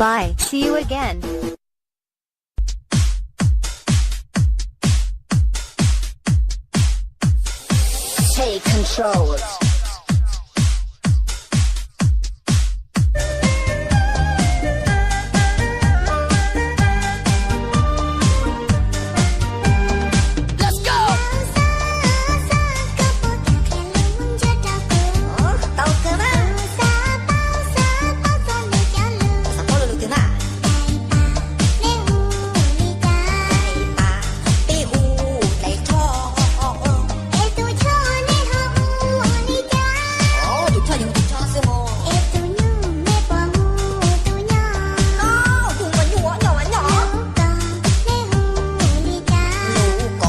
Bye, see you again. Take control. Let's go. Tau kawg mas. Xav paub lus twg mas. Peb hu daim tsho. Tus tsho yog tus tsho xwb mog. Tus nyuj mas nyuj, nyuj mas nyuj. Lub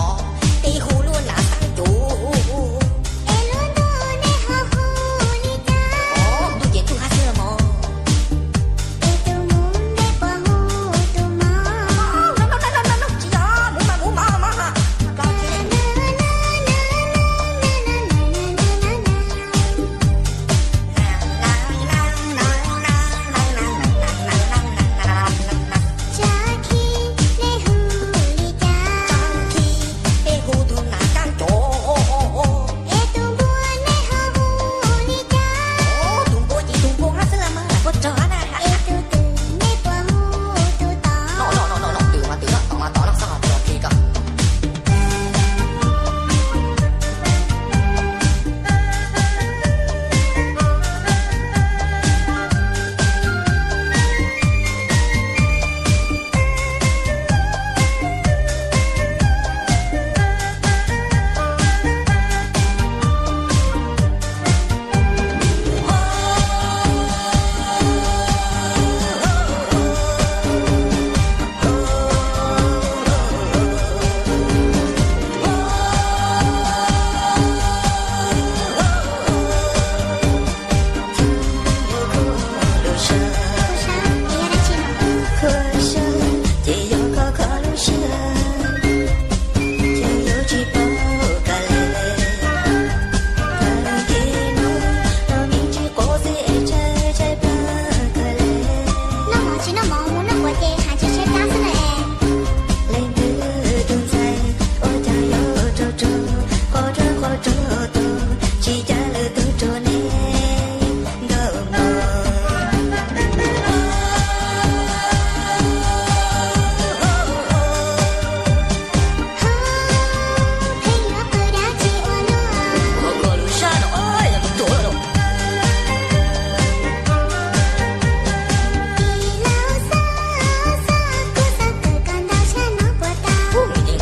kos peb hu lub nas tag cuv. Ntuj ces ntuj hab xwb mog. Tsis yog, muv mas muv mov mov. Peb hu tus nas kab cuv. Tus npua ces tus npua hab xwb los mas, lam puab rog hab na. Twm mas twm, tod mas tod, xob ho rua plig ko. Noj mov tsis noj mov, mus noj quav ces has tsis tshaib plab xwb na es.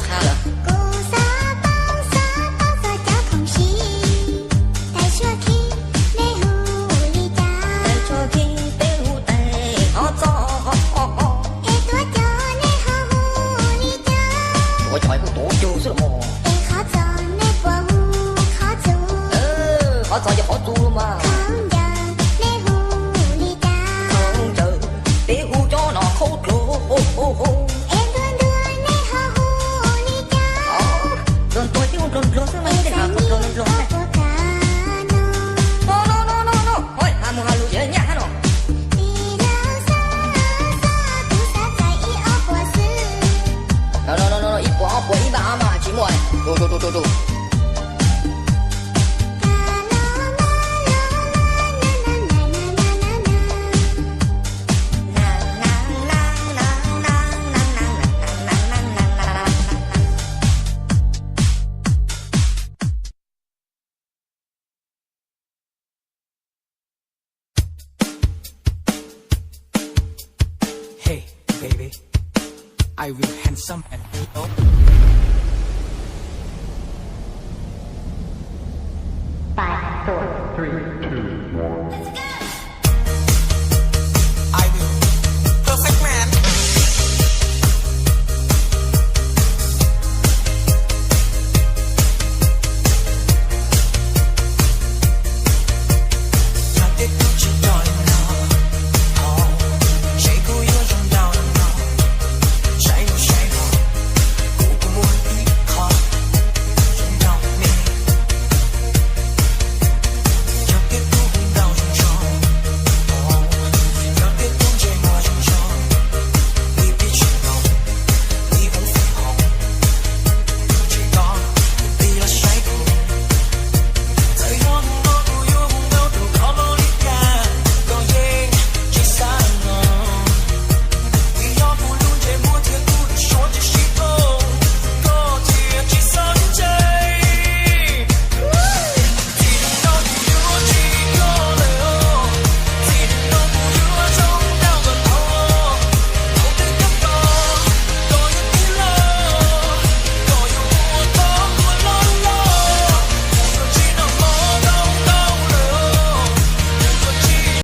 Ua cov kuj tuav cug xwb los mas. Qhov txos ces qhov txus los mas. Khaub ncaws, peb hu cov no khaub dluag. Ntuag ntuag peb hu ntuag ntuag xwb mas, tej no khaub dluag ntuag ntuag. No no no no no, ha mus ha lus ces nyaj hab no. Ib puas ob puas ib npaj ob mas tsis muaj. Hey, baby, I will handsome and beautiful. Five, four, three, two, one.